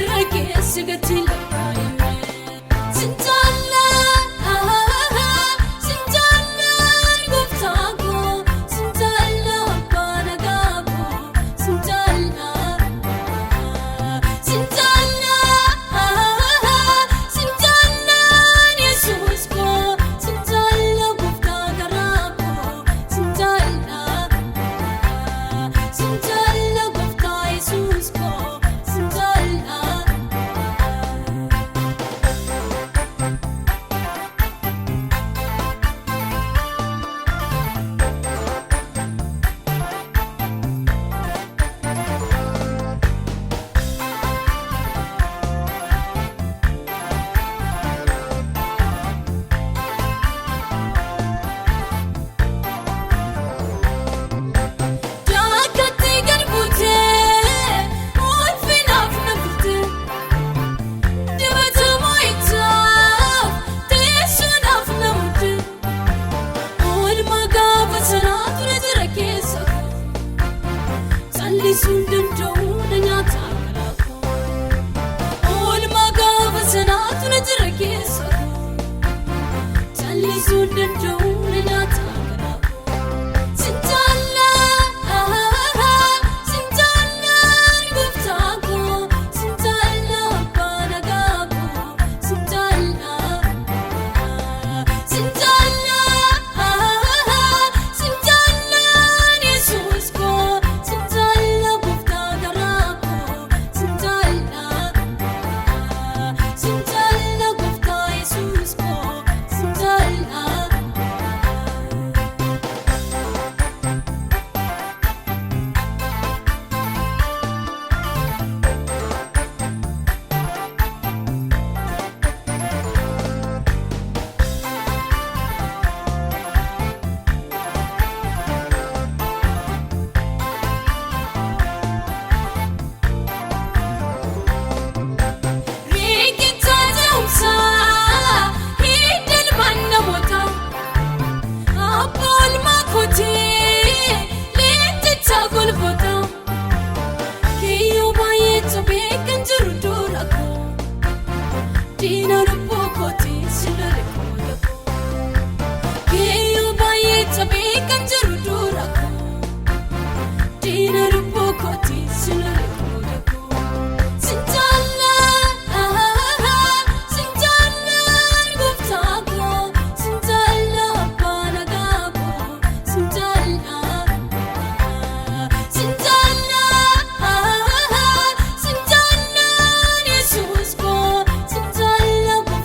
Irra keessa gati lakkaa'ime. Sin jaalladha, sin jaalladha gooftaa koo, sin jaalladha abbaa nagaa koo, sin jaalladha. Sin jaalladha, sin jaalladha Yesuus koo, sin jaalladha gooftaa garaa koo, sin jaalladha. Sin jaalladha gooftaa Yesuus koo, sin jaalladha. Daakatti gad buutee ulfinaaf na bultee dibata moo'ichaaf teessuudhaaf na muddee oolmaa gaafa sanaatu na jira keessa koo callisuun danda'u na nyaata garaa koo oolmaa gaafa sanaatu na jira keessa koo callisuun danda'u na nyaata garaa koo. Sin jaalladha, sin jaalladha gooftaa koo, sin jaalladha abbaa nagaa koo, sin jaalladha. Sin jaalladha, sin jaalladha Yesuus koo, sin jaalladha gooftaa garaa koo, sin jaalladha. Sin jaalladha gooftaa Yesuus koo, sin jaalladha. Riikicha ce'umsaa hidda ilmaan namootaa abbaa olmaa kootii leenjicha golboota kiyyoo baay'eetu beekan jiru dura koo diina lubbuu kootii si lole qooda koo kiyyoo baay'eetu beekan jiru dura koo diina lubbuu kootii si lole qooda koo. Sin jaalladha, sin jaalladha gooftaa koo, sin jaalladha abbaa nagaa koo, sin jaalladha. Sin jaalladha, sin jaalladha Yesuus koo, sin jaalladha.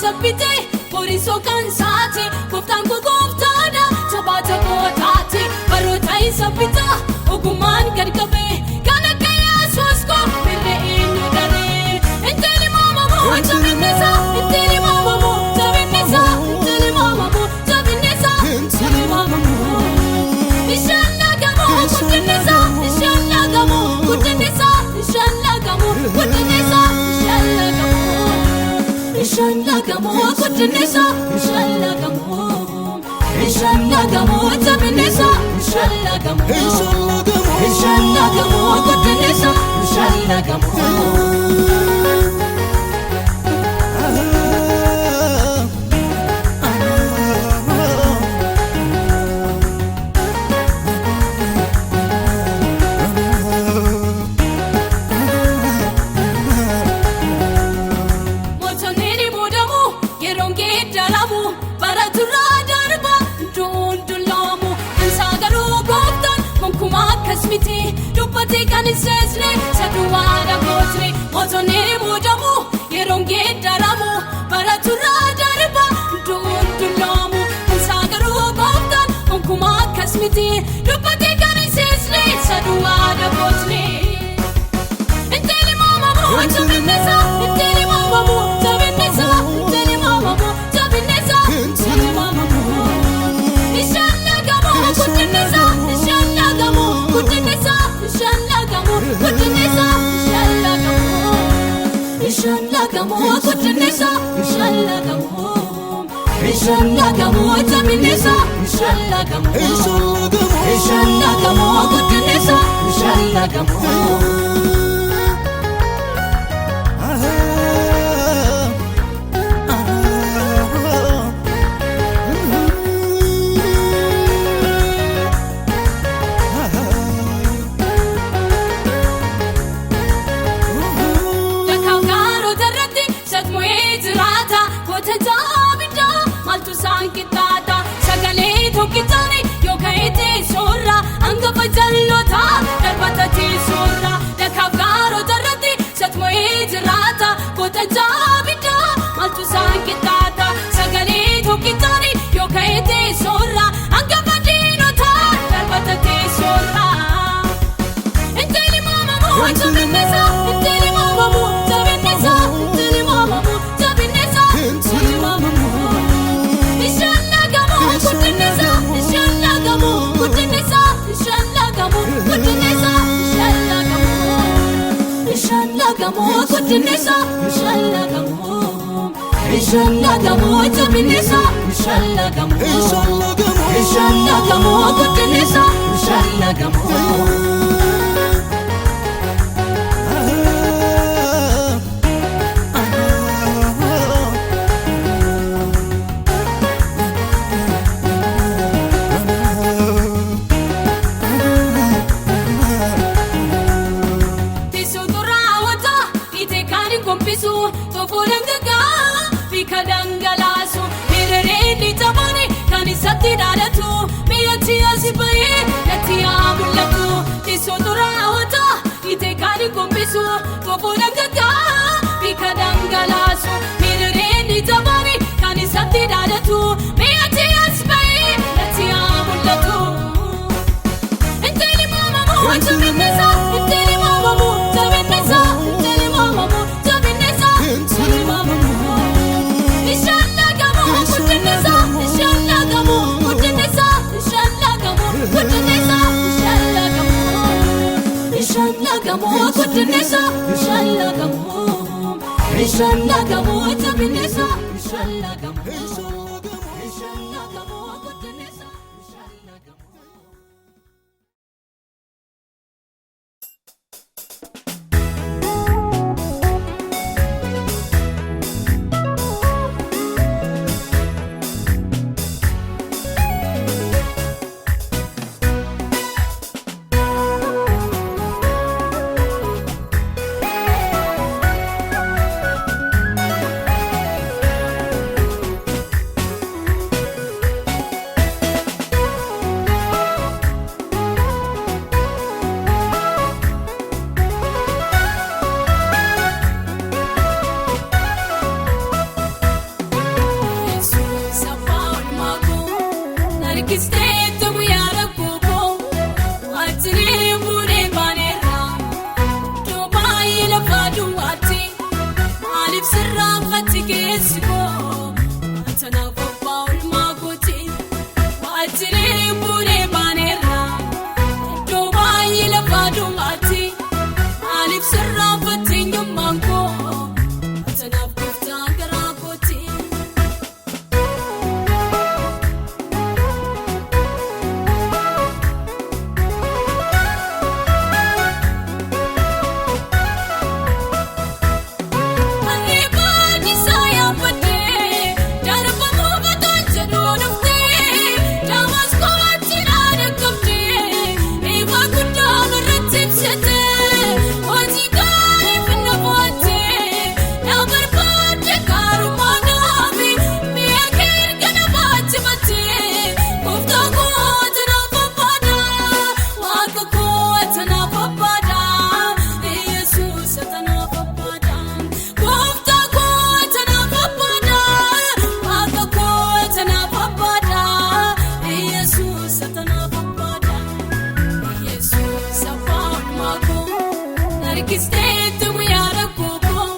Isa borisoo kan saati gooftaan koo gooftaadha jabaa jabootaati baroota isa bitaa ogummaan gad qabee kan akka Yesuus koo mirre eenyu daree ittiin himaamamu jabinni isaa ittiin himaamamu jabinni isaa ittiin himaamamu jabinni isaa ittiin himaamamu ishaan lagamu guddinni isaa ishaan lagamu guddinni isaa ishaan lagamu guddinni isaa ishaan lagamu. Ishallagamu guddinni isaa ishallagamu ishallagamu jabinni isaa ishallagamu ishallagamu guddinni isaa ishallagamu. Mootonni ni muudamu yeroon geeddaramu bara turaa darba du'uun dulloomu insaa garuu gooftaan gonkumaa akkas miti dubbatee kan hin seesne saduwaadha gootni mootonni ni muudamu yeroon geeddaramu bara turaa darba du'uun dulloomu insaa garuu gooftaan gonkumaa akkas miti dubbatee kan hin seesne saduwaadha gootni. Ittiin himaamamu jabinni isaa ittiin himaamamu jabinni isaa ittiin himaamamu jabinni isaa ittiin himaamamu. Ishaan lagamu guddinni isaa ishaan lagamu guddinni isaa ishaan lagamu guddinni isaa ishaan lagamu. Ishaan lagamu guddinni isaa ishaan lagamu. Ishaan lagamu jabinni isaa ishaan lagamu. Ishaan lagamu guddinni isaa ishaan lagamu. Dakkaagaarota irratti shatmu'ee jiraata goota jaabiddaa maaltu isaan qixxaata sagalee tokkichaani yookaan teessoorra hangafa jalloota darbata teessoorra dakkaagaarota irratti shatmu'ee jiraata goota jaabiddaa maaltu isaan qixxaata sagalee tokkichaani yookaan teessoorra hangafa diinota darbata teessoorra. Ittiin himaamamu jabinni isaa ittiin himaamamu jabinni isaa ittiin himaamamu jabinni isaa ittiin himaamamu. Ishaan lagamu guddinni isaa ishaan lagamu guddinni isaa ishaan lagamu guddinni isaa ishaan lagamu. Ishaan lagamu guddinni isaa ishaan lagamu. Ishaan lagamu jabinni isaa ishaan lagamu. Ishaan lagamu guddinni isaa ishaan lagamu. Teessootu raawwata dhiitee kan hin gombisu xoofoo dhangagaa fi kan dhangalaasu hiriirri jabaane kan isatti dhaadatu biyyatti asi bahee natti haa mul'atu. Teessootu raawwata dhiitee kan hin gombisu xoofoo dhangagaa fi kan dhangalaasu hiriirri jabaane kan isatti dhaadatu biyyatti asi bahee natti haa mul'atu. Ittiin himaamamu jabinni isaa ittiin himaamamu jabinni isaa ittiin himaamamu jabinni isaa ittiin himaamamu. Ishaan lagamu guddinni isaa ishaan lagamu guddinni isaa ishaan lagamu guddinni isaa ishaan lagamu. Ishaan lagamu guddinni isaa ishaan lagamu. Ishaan lagamu jabinni isaa ishaan lagamu. Ishaan lagamu guddinni isaa ishaan lagamu. lafaa duwwaatti maaliif sirraanfatti keessi koo tanaaf abbaa olmaa kooti waajjiree buunee baaneerra iddoo baay'ee lafaa duwwaatti maaliif sirraanfatti eenyummaan koo tanaaf gooftaa garaa kooti. Harree baadhiisaa yaabbadhee darbamuu bataan jedhuu dhuftee Damaasqoo achirraa dhaqqabdee eebba guddaa irratti ibsitee hojii gaarii finna fo'attee na barbaadde gaarummaa naafi mi'a kee erga na baachifattee gooftaa koo tanaaf abbaadha waaqa koo tanaaf abbaadha Yesuus tanaaf abbaadha. Gooftaa koo tanaaf abbaadha waaqa koo tanaaf abbaadha Yesuus tanaaf abbaadha Yesuus abbaa olmaa koo harkisteetti guyyaa rakkoo koo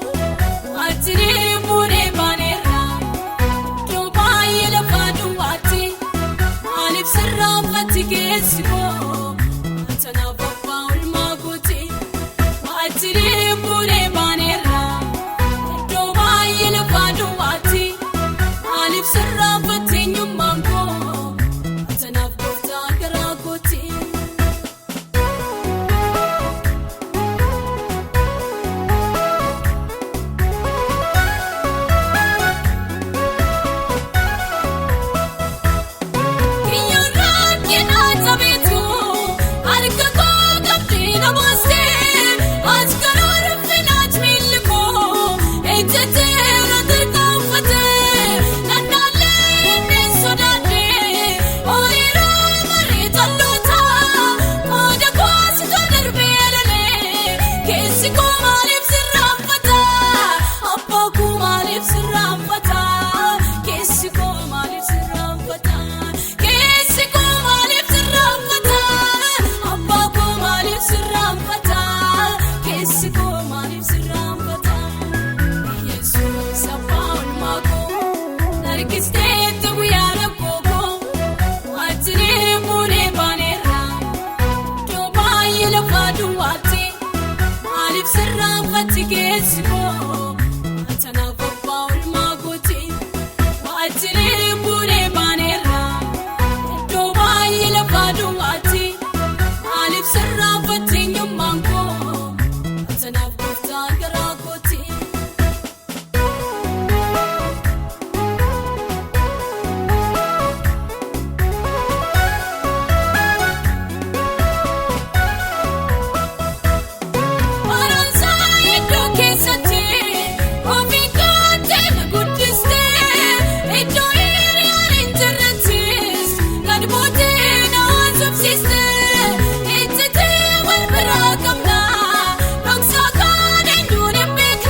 waajjiree buunee baaneerra iddoo baay'ee lafaa duwwaatti maaliif sirraanfatti keessi koo tanaaf abbaa olmaa kooti waajjiree buunee baaneerra iddoo baay'ee lafaa duwwaatti maaliif sirraanfatti eenyummaan koo tanaaf gooftaa garaa kooti. Kiyyaan rakkina jabeetu harka koo qabdee na baastee as garuu rifeenaat miilli koo ejjatee irratti qaanfatee nannaalee inni sodaadhee ooyiruu marii tolloota qooda koosituu darbee lalee keessi koo maaliif sirraanfata abbaa koo maaliif sirraanfata keessi koo maaliif sirraanfata keessi koo maaliif sirraanfata abbaa koo maaliif sirraanfata keessi koo maaliif sirraanfata Yesuus abbaa olmaa koo harkisteetti guyyaa rakkoo koo waajjiree buunee baaneerra iddoo baay'ee lafaa duwwaatti maaliif sirraanfatti keessi koo tanaaf abbaa olmaa kooti waajjiree buunee baaneerra iddoo baay'ee lafaa duwwaatti maaliif sirraanfatti eenyummaan koo tanaaf gooftaa garaa kooti. Baransaa iddoo keessatti ofii koottee na guddistee iddoo hiriyaan hin jirrettis gad buutee na haasofsiistee ejjitee wal biraa qabna dhoksaa kan eenyuun hin beekne.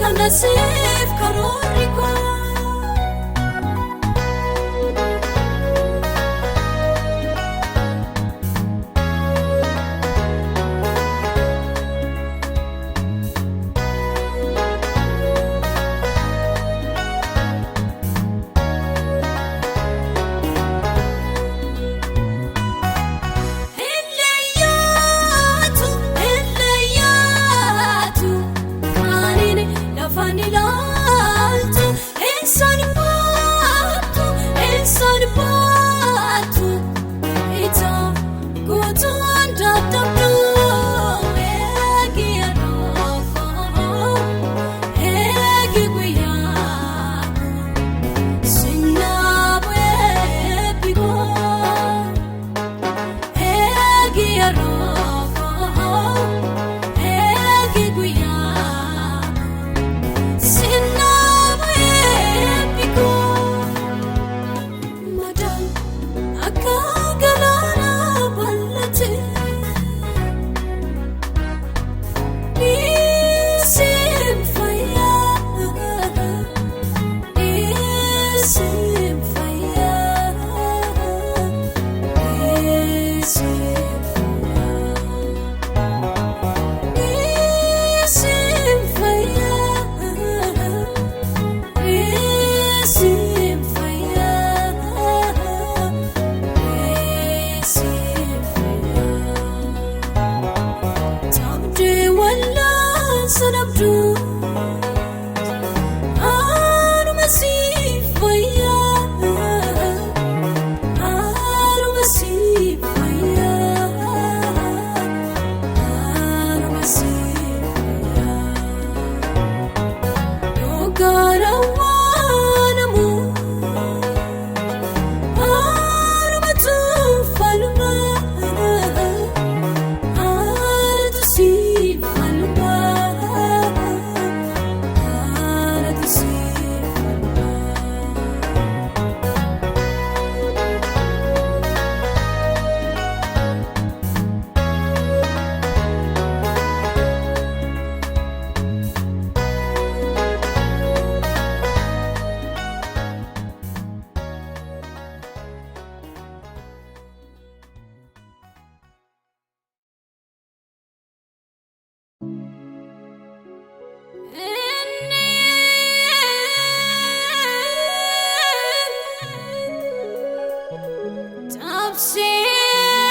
Kana siif karoorri koo. Illeeyyaatu illeeyyaatu kaaniin lafaan ilaaltu eessaan baatu ija guutuun dadhabdu eegi yeroo koo eegi guyyaa sinnaaf eebbikoo. Eegi yeroo koo eegi guyyaa sinnaaf eebbikoo. Madaan akka galaana bal'ate dhiiseen fayyaa dhiiseen fayyaa.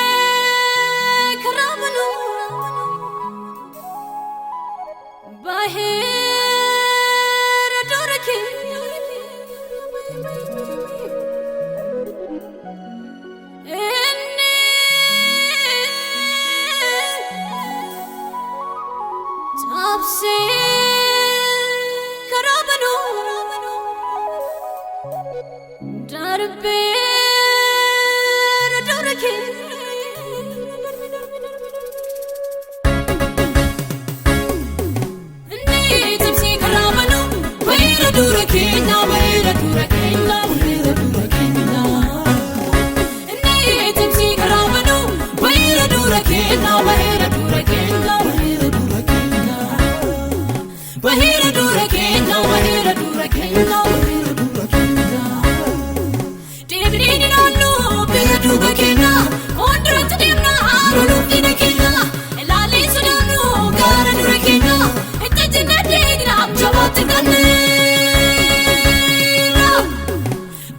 Cabsee karaa banuu baheera dura kee inni cabsee karaa banuu darbeera dura kee. Inni cabsee karaa banuu baheera dura keenya baheera dura keenya baheera dura keenya. Inni cabsee karaa banuu baheera dura keenya baheera dura keenya baheera dura keenya. Baheera dura keenya baheera dura keenya baheera dura keenya. Deebinee ni naannoo bira duuba keenya fuulduratti deemna loluuf diina keenya ilaalee sodaannu gara dura keenya itti jenna deegna jabaatti ganneera.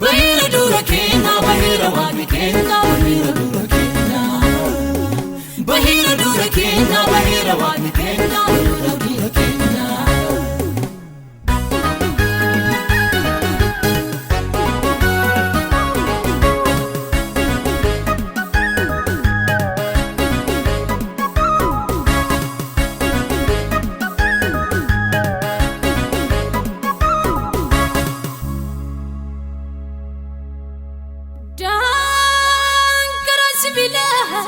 Baheera dura keenya baheera waaqni keenya baheera dura keenya baheera dura keenya baheera waaqni keenya baheera dura keenya. Daangaraa sibiilaa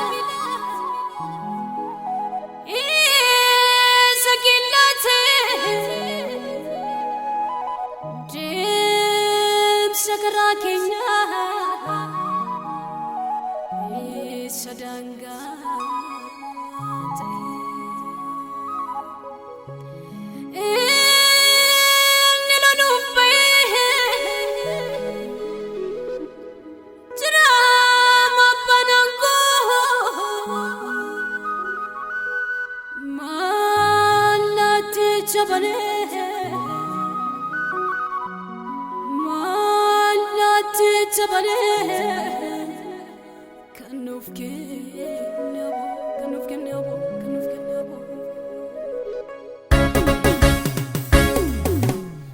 isa qillatee deemsa karaa keenyaa isa daangaa ta'e. jabanee maal natti jabanee kan nuuf kenne aboo kan nuuf kenne aboo kan nuuf kenne aboo.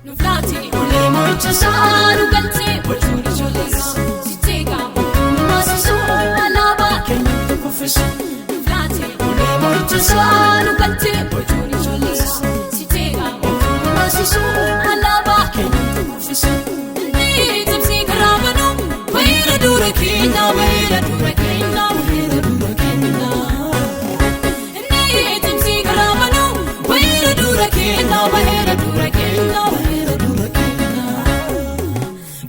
Nuuf laati ulee mo'icha isaa nu galtee bocuun ijoollee isaa sitti qaamu maasisuu alaabaa Keenyatti kuffisu. Nuuf laati ulee mo'icha isaa nu galtee bocuun ijoollee isaa sitti qaamu maasisuu alaabaa Keenyatti kuffisu. Inni cimsii karaa banuu bareeda dura keenya bareeda dura keenya bareeda dura keenya. Inni cimsii karaa banuu bareeda dura keenya bareeda dura keenya bareeda dura keenya.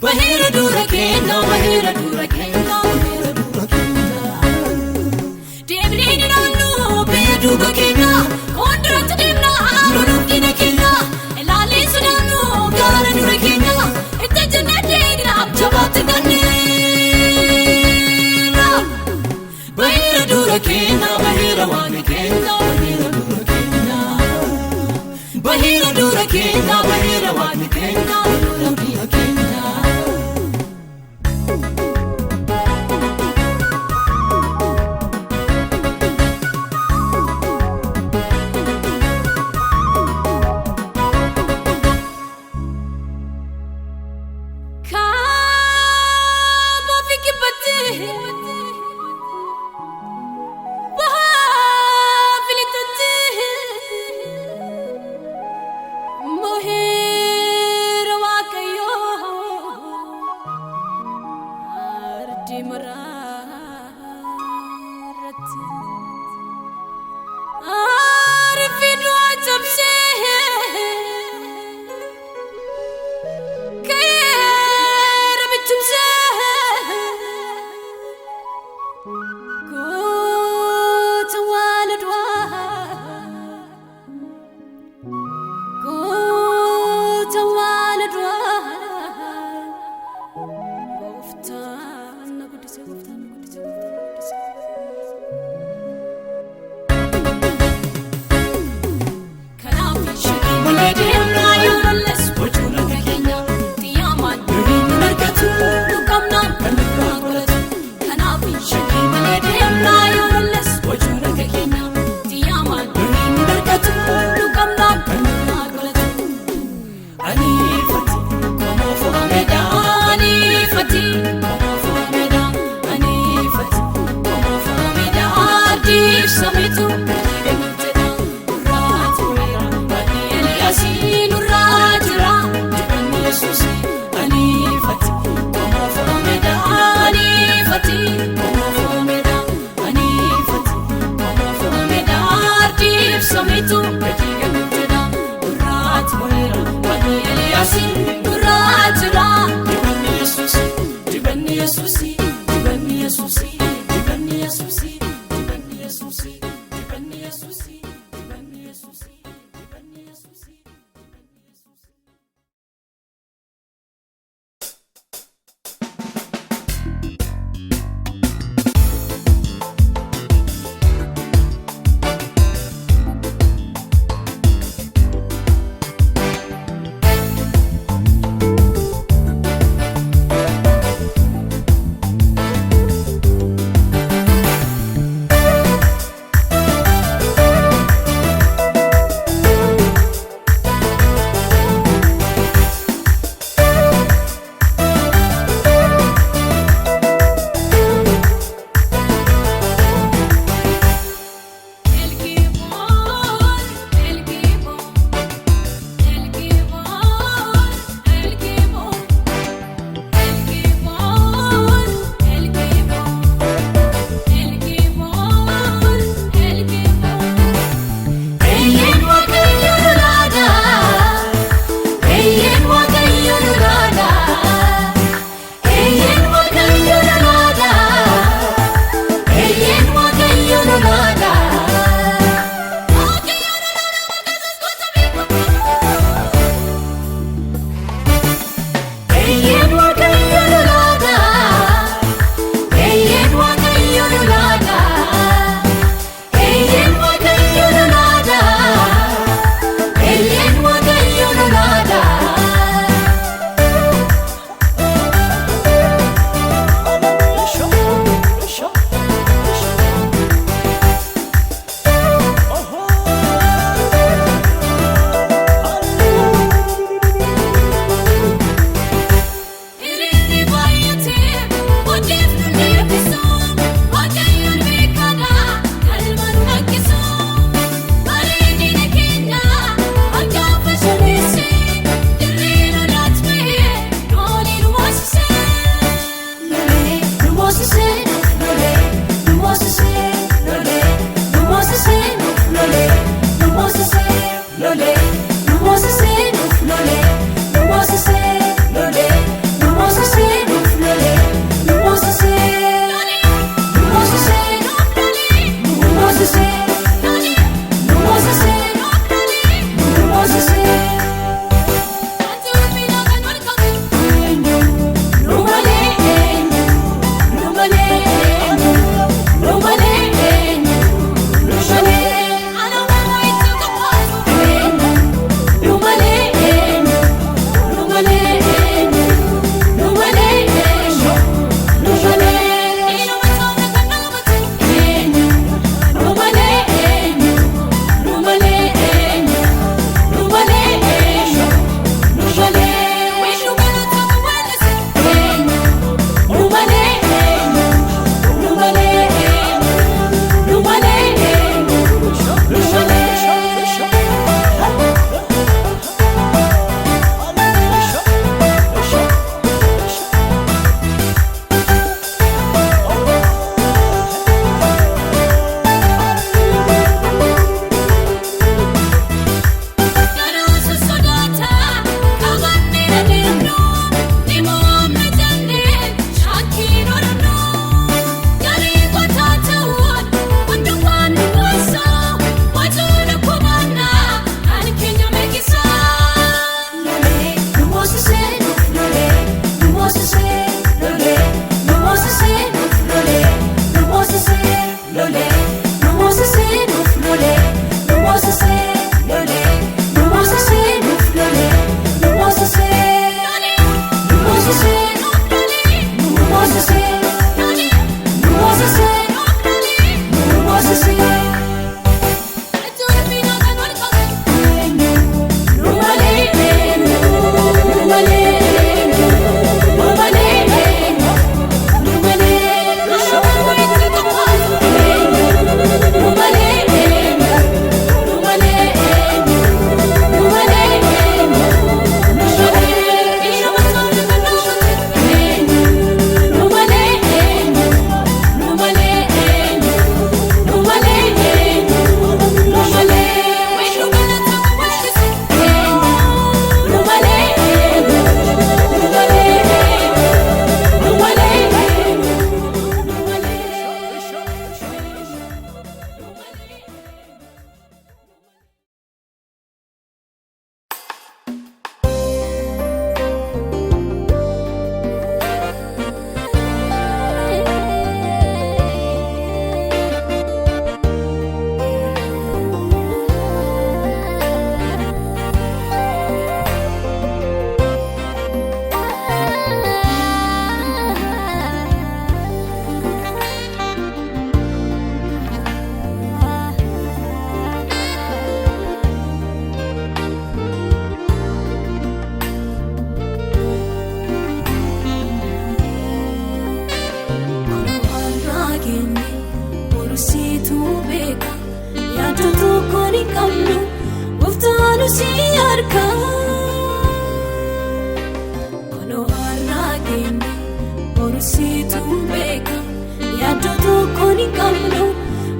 Bareeda dura keenya bareeda dura keenya bareeda dura keenya. Deemnee ni naannoo biyya duuba keenya fuulduratti deemna loluuf diina keenya ilaalee sodaannu gaara dura keenya itti jennee deegna jabaatti ganneena. Bareeda dura keenya bareeda waan keenya bareeda dura keenya. Bareeda dura keenya bareeda waan keenya bareeda dura keenya. Kaaba fi kibbatti bahaa fi lixatti moheera Waaqayyoo ardii maraarratti arfi du'aa cabsee. Keera bittimsee goota waaladwaa goota waaladwaa gooftaan na guddise gooftaan na guddise gooftaan na guddise. Kanaaf shakkii malee deemnaa yoo lolles bocuun harka keenya xiyyaamaan durii nu argatu nu qabnaan kan nurraa qolatu. Kanaaf shakkii malee deemnaa yoo lolles bocuun harka keenya xiyyaamaan durii nu argatu nu qabnaan kan nurraa qolatu. Aniifati qomoo fo'ameedha. Aniifati Qomoo fo'ameedha. Aniifati qomoo fo'ameedha. Ardiif samiitu Gadi galuuf jedha. Nurraa tureera. Baadhi Eliyaasii nurraa jira. Dibanni Yesuusii. Aniifati qomoo fo'ameedha. Aniifati Qomoo fo'ameedha. Aniifati qomoo fo'ameedha. Ardiif samiitu Gadi galuuf jedha. Nurraa tureera. Baadhi Eliyaasii nurraa jira. Dibanni Yesuusii. Dibanni Yesuusii. Dibanni Yesuusii. Dibanni Yesuusii. Dibanni Yesuusii. Dibanni Yesuusii. Dibanni Yesuusii. Dibanni Yesuusii. Dibanni Yesuusii. Thank hin qabnu, gooftaan si harka. Kunoo har'a geenye boru situ beeka, yaaddoo tokko hin qabnu,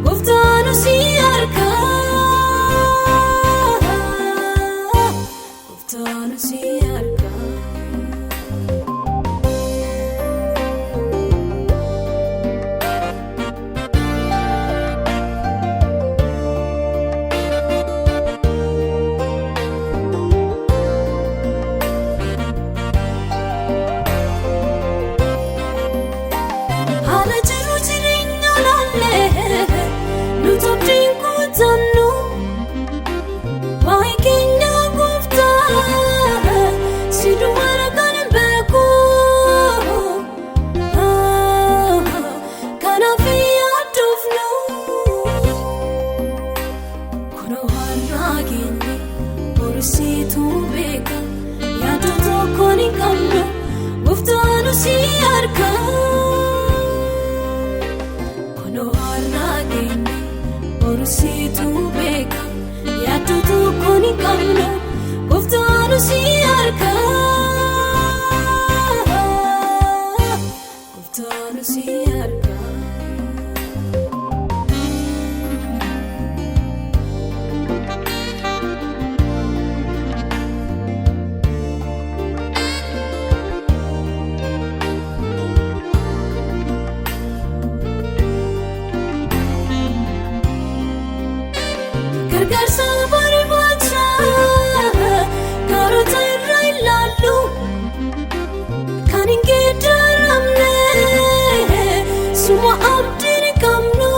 gooftaan si harka. Gooftaan si harka. Haala jiru jireenya laallee nuti abdiin kutannu, waa'ee keenya gooftaa si duwwaara kan hin beeku. Kanaaf yaaddoofnu. Kunoo har'a geenye boru situ beeka, yaaddoo tokko hin qabnu, gooftaan si harka. Kunoo har'a geenye boru situ beeka, yaaddoo tokko hin qabnu, gooftaan si harka. Gooftaan si harka. Gargaarsa barbaacha karoota irra ilaallu, kan hin geeddaramne suma abdiin qabnu,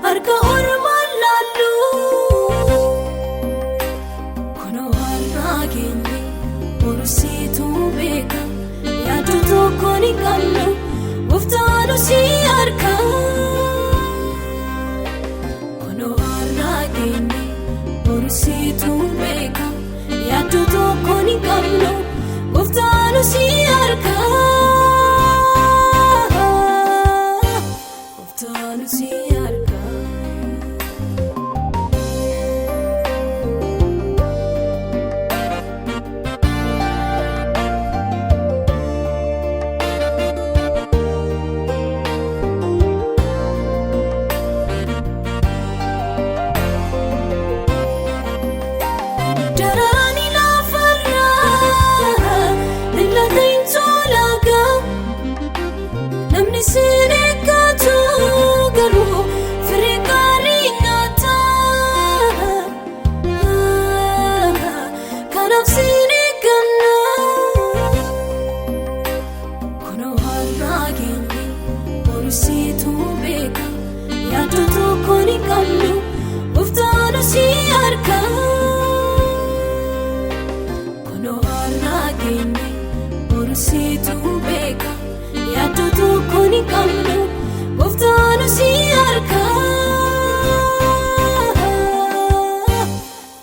harka ormaa laallu. Kunoo har'a geenye boru situ beeka, yaaddoo tokko hin qabnu, gooftaan si harka. Kunoo har'a geenye boru situ beeka, yaaddoo tokko hin qabnu, gooftaan si harka. Gooftaan si harka. Daraaraan lafarraa ilaaleen tolaagaa, namni sin eeggatu garuu firii gaarii nyaata. Kanaaf sin eegganna. Kunoo har'a geenye boru situ beeka, yaaddoo tokko hin qabnu, gooftaan si harka. Kunoo har'a geenye boru situ beeka, yaaddoo tokko hin qabnu, gooftaan si harka.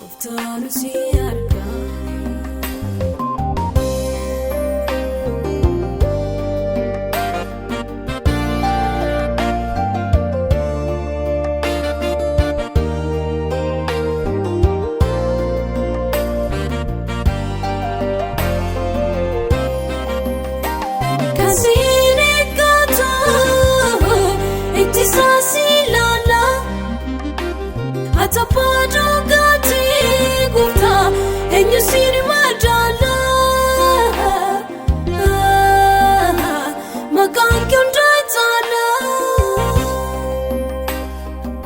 Gooftaan si harka. Kan siin eeggatu ittisa si ilaala. Ati abbaa dhugaatii gooftaa, eenyu siin madaala? Maqaan kee hunda caala.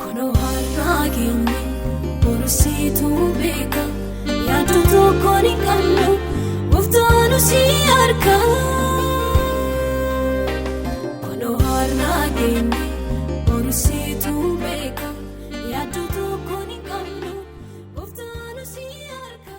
Kunoo har'a geenye boru situ beeka, yaaddoo tokko hin qabnu, gooftaan si harka. Kunoo har'a geenye boru situ beeka, yaaddoo tokko hin qabnu, gooftaan si harka.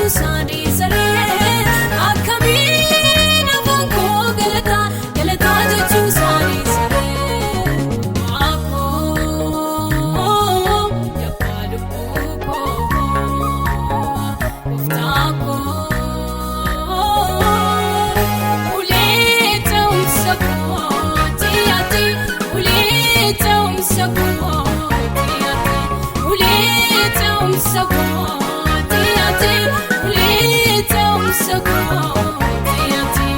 jechuu isaanii saree. Akkamiin afaan koo galataa galataa jechuu isaanii saree. Maakoo yabbaa lubbuu koo gooftaa koo ulee ta'umsa kooti ati ulee ta'umsa kooti ati ulee ta'umsa kooti ati ulee ta'umsa kooti ati.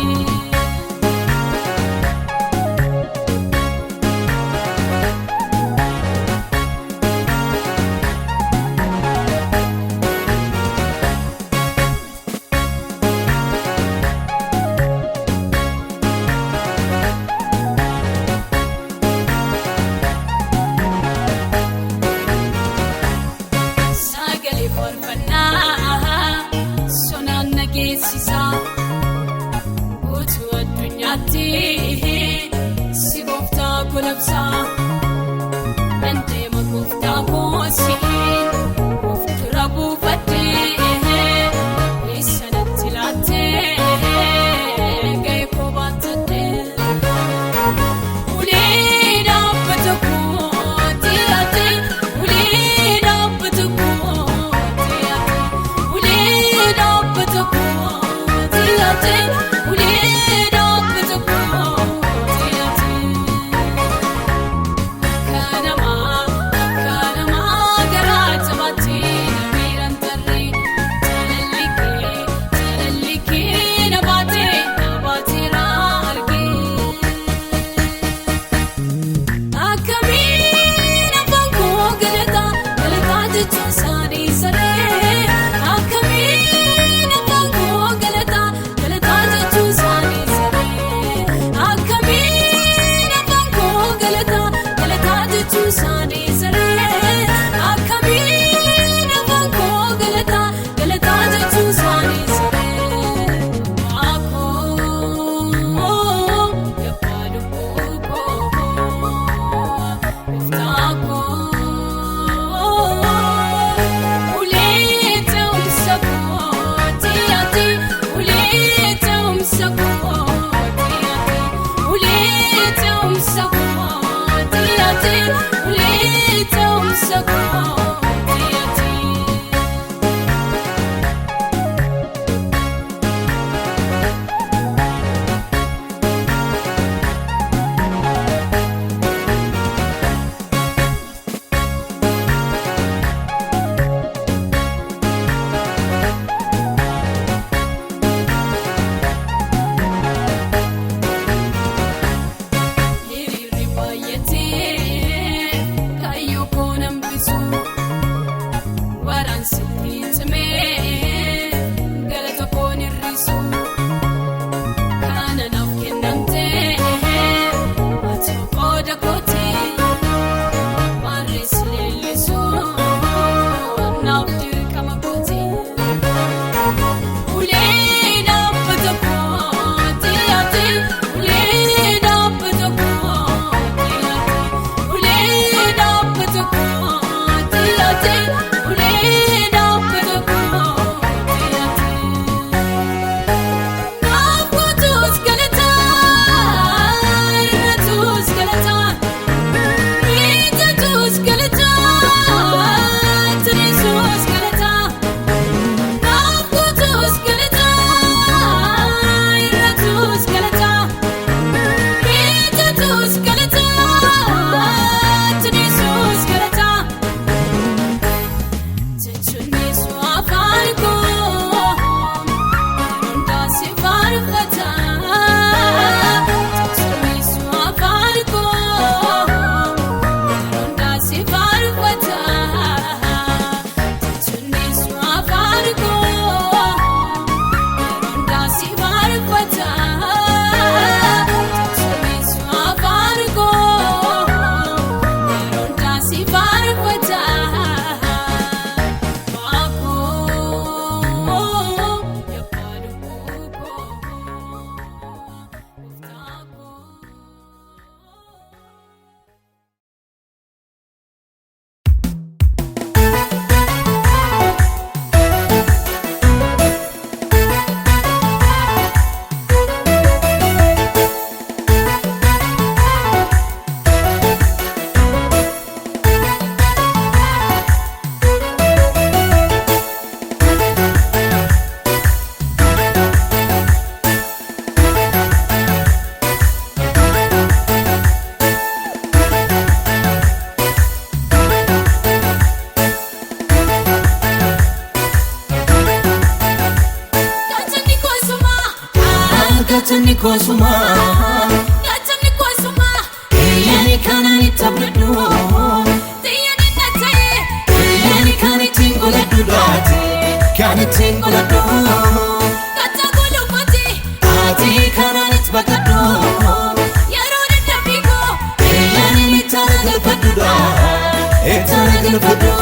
Sagalee faarfannaa sonaan na geessisa. Guutuu addunyaatti si gooftaa kolabsa. Nan deema gooftaa koosi of dura buufadhee isa natti laattee ga'ee koo baattadhee. Ulee dhaabbata kooti ati ulee dhaabbata kooti ati ulee dhaabbata kooti ati ulee dhaabbata kooti ati. Kanamaa kanamaa garaa jabaatee miiraan tarree jaalalli kee jaalalli kee na baatee na baatee argee. Akkamiin afaan koo galataa galataa jechuun isaanii saree. Akkamiin afaan koo galataa galataa jechuun isaanii saree. Akkamiin afaan koo galataa galataa jechuun isaanii saree. Akkamiin afaan koo galataa galataa jechuun isaanii saree. Maakoo yabbaa lubbuu koo gooftaa koo ulee ta'umsa kooti ati ulee ta'umsa kooti ati ulee ta'umsa kooti ati ulee ta'umsa kooti ati. Hiriirri baay'atee kaayyoo koo nambisu. koosuma. Gaachanni koosuma. Eeyyani kanaan itti abdadhu. Xiyya dinna ta'e. Eeyyani kan ittiin godhadhu daate. Kan ittiin godhadhu. Kattaa gulufaati. Ati kanaan itti baqadhu. Yeroo dadhabbii koo. Eeyyani itti aragalfadhu daa. Itti aragalfadhu.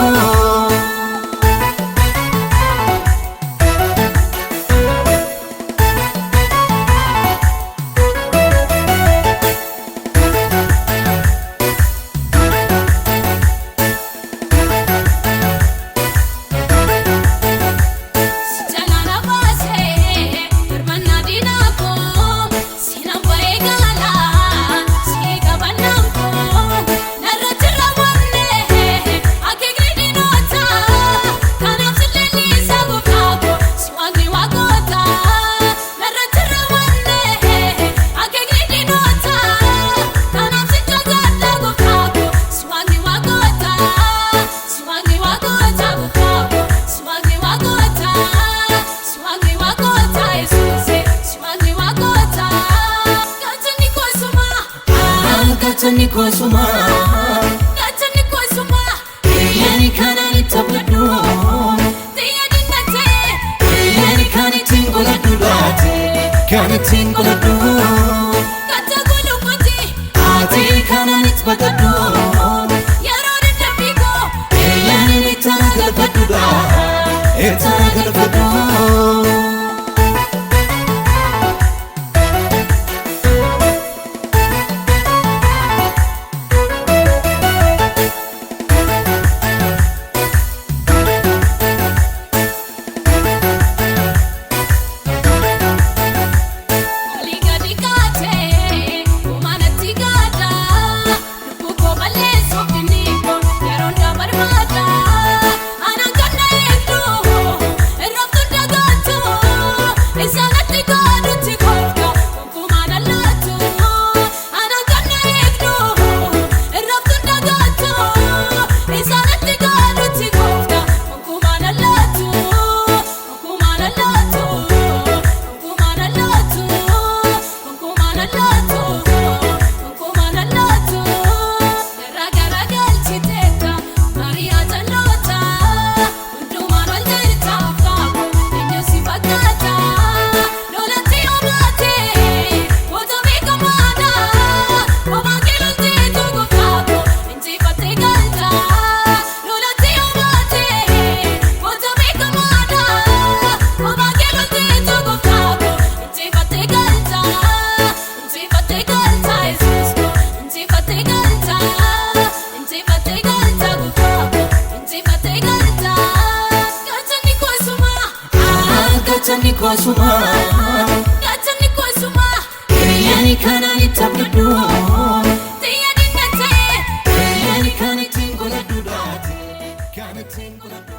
Jalaana baasee hirmannaa diinaa koo siinaan ba'ee galaa si qabannaan koo narra jira wannee akeekni diinota kanaaf si leellisaa gooftaa koo si waaqni waaqota narra jira wannee akeekni diinota kanaaf si jaaladha gooftaa koo si waaqni waaqota si waaqni waaqota gooftaa koo si waaqni waaqota. Siwani wakota Yesuuse, siwani wakota. Gaachanni koosuma, Gaachanni koosuma. gaachanni koosuma. Eeyyani kanaan itti abdadhu. Xiyya dinna ta'e, Eeyyani kan ittiin godhadhu daate. Kan ittiin godhadhu. kattaa gulufaati. Ati kanaan itti baqadhu. Yeroo dadhabbii koo, Eeyyani itti aragalfadhu daa. Itti aragalfadhu. olii gadi kaatee, uumanatti gaada. Lubbuu koo balleessuuf inni koo yeroo hundaa barbaada. Anaan kan na eegdu, irraaftuun dagaatu. Isaanatti gaadutti kolfa, gonkumaan allaattu. Anaan kan na eegdu, irraaftuun dagaatu. Isaanatti gaadutti kolfa, gonkumaan allaattu. Gonkumaan allaattu. Gonkumaan allaattu. Gonkumaan allaattu. Gonkumaan allaattu. Garaa garaa galchiteetta, Maariyaa jalloota. Hundumaan ol jirta, faako eenyu si fakkaata? Lolatti obaate, goota beekamaadha. Kophaan keelolteetu gooftaako, injifattee galta. Lolatti obaate, goota beekamaadha. Kophaan keelolteetu gooftaako, injifattee galta. Injifattee galta Yesuus koo, injifattee galta. Injifattee galta gooftaako, injifattee galta. Gaachanni koosuma, Gaachanni koosuma. gaachanni koosuma. Eeyyani kanaan itti abdadhu. Xiyya dinna ta'e. Eeyyani kan ittiin godhadhu daate. Kan ittiin godhadhu.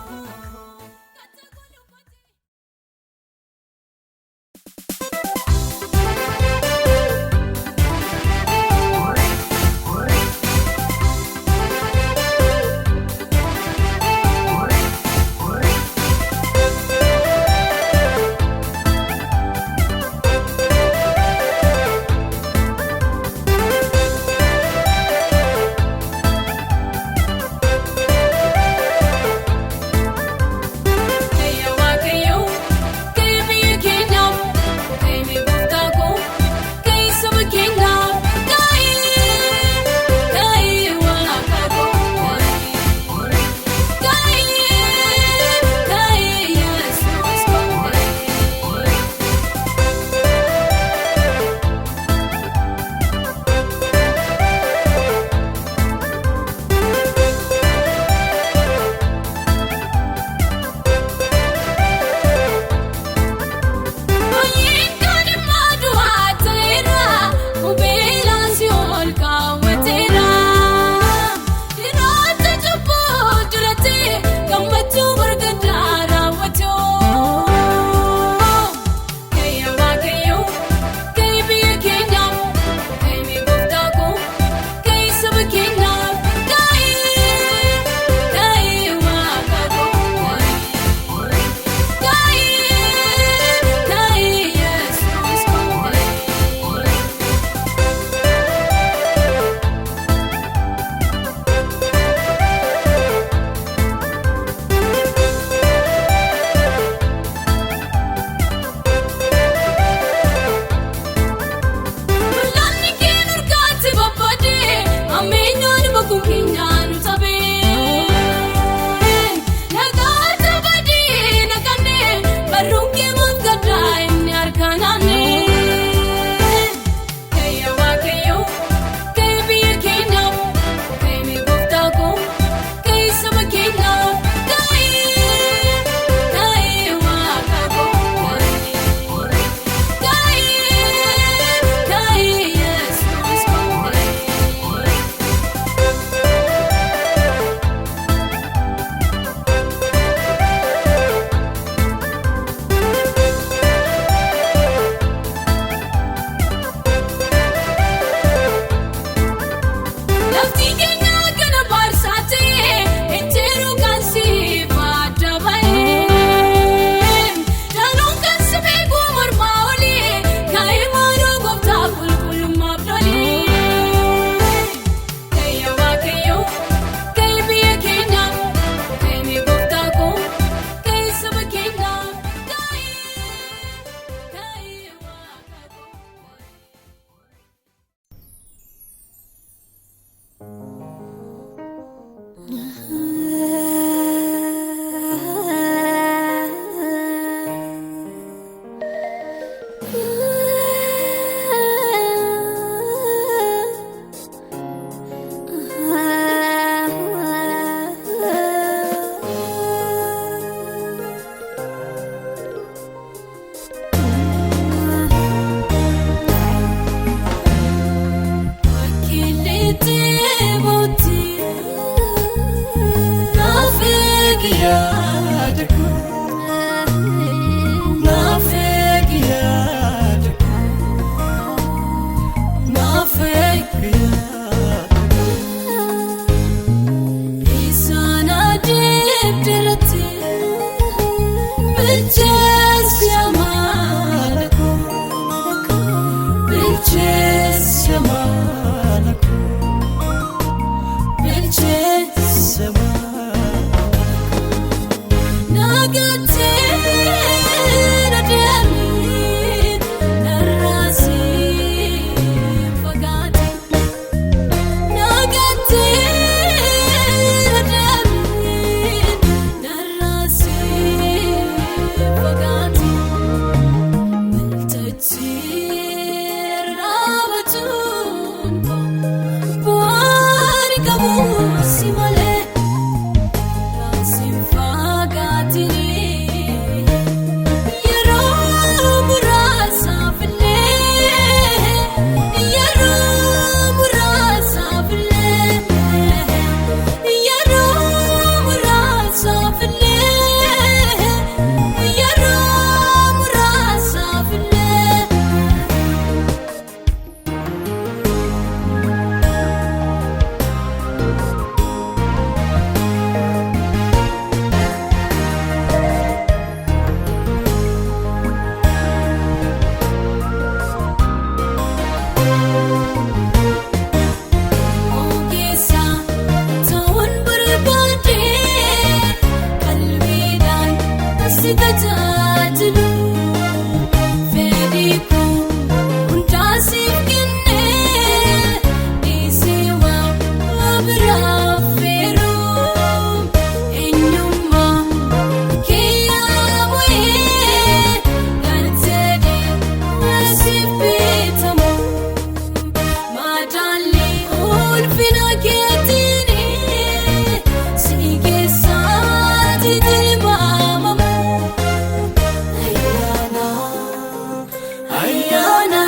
Fagaatin waltajjii dhaabachuun bu'aan qabu si malee raasiin fagaatiin yeroo muraasaaf illee yeroo muraasaaf illee yeroo muraasaaf illee yeroo muraasaaf illee. Ogeessa ta'uun barbaadee qalbiidhaan si tajaajilu fedhii koo hundaa siif kennee dhiisee waa biraa feeruu eenyummaa kiyyaa bu'ee galteedhee siif bitamu. Madaalli ulfina keetiin si keessatti tilmaamamu. Ayyaana ayyaana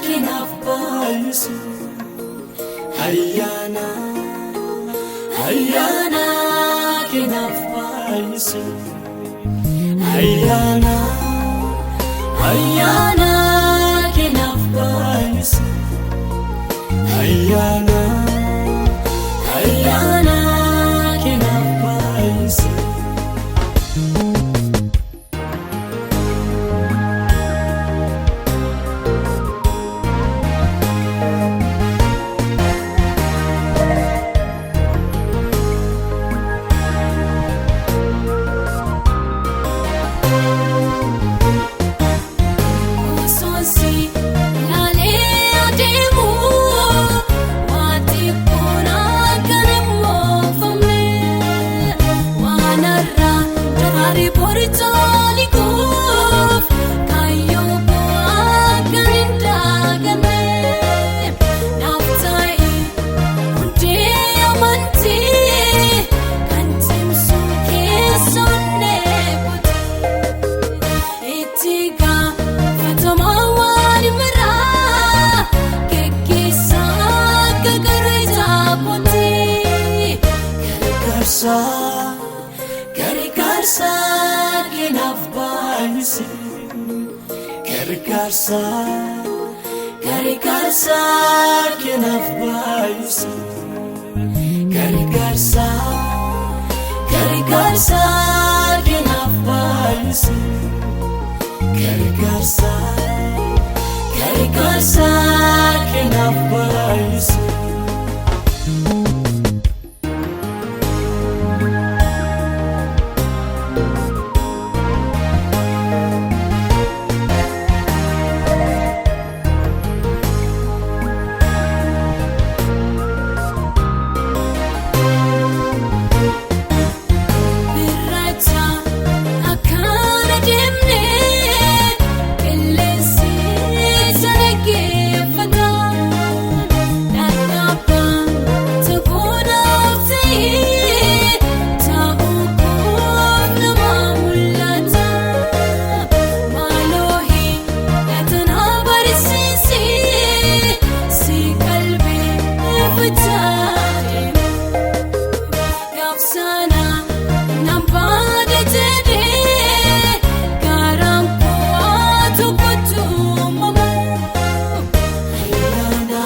kinaaf baay'isu ayyaana ayyaana kinaaf baay'isu ayyaana ayyaana kinaaf baay'isu ayyaana ayyaana kinaaf baay'isu. Osoosi laalee adeemu waanti kun akka hin waan irraa daraarii borichaani kuuf kaayyoo koo akka hin daaganne naaf ta'e hundee amantii kan cimsu keessoon eeguuti. Itti gaafatamaa waan maraa geggeessaa akka gara jaakooti. Gargaarsa gargaarsa kinaaf baay'ise gargaarsa gargaarsa kinaaf baay'ise gargaarsa gargaarsa kinaaf baay'ise gargaarsa gargaarsa kinaaf baay'ise. Birracha akkaan adeemnee qilleensi sana geeffata. Dhadhaabaa tokkoodhaaf ta'ee taa'uu koof nama mul'ata. Maaloo hidhatanaa barsiisee si qalbeeffachaa deemu. Gaafsana nambaade jedhee garaan koo tokkotu mamu. Ayyaana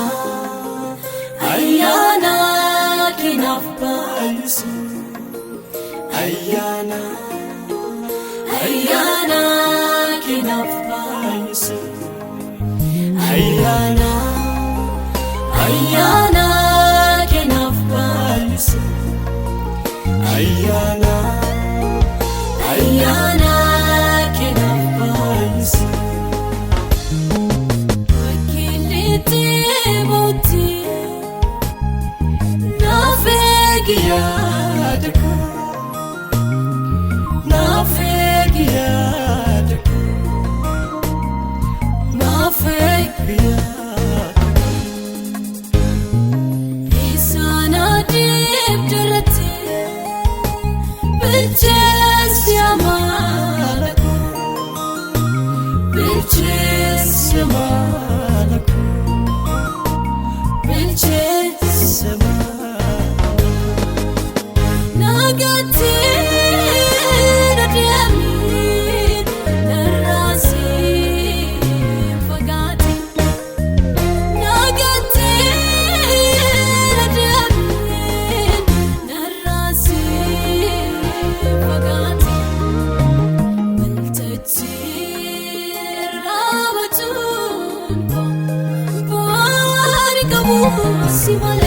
ayyaana kinaaf baay'isu ayyaana ayyaana kinaaf baay'isu ayyaana ayyaana kinaaf baay'isu ayyaana ayyaana kinaaf baay'isu. Wakilitti buuti naaf eegi Yaada koo naaf eegi yaada. Bilcheessa maala koo, bilcheessa maala. Nagaatti na deemi narraa si fagaate. Nagaatti na deemi narraa si fagaate. Waltajjii raawwachuun bu'aan qabu si malee.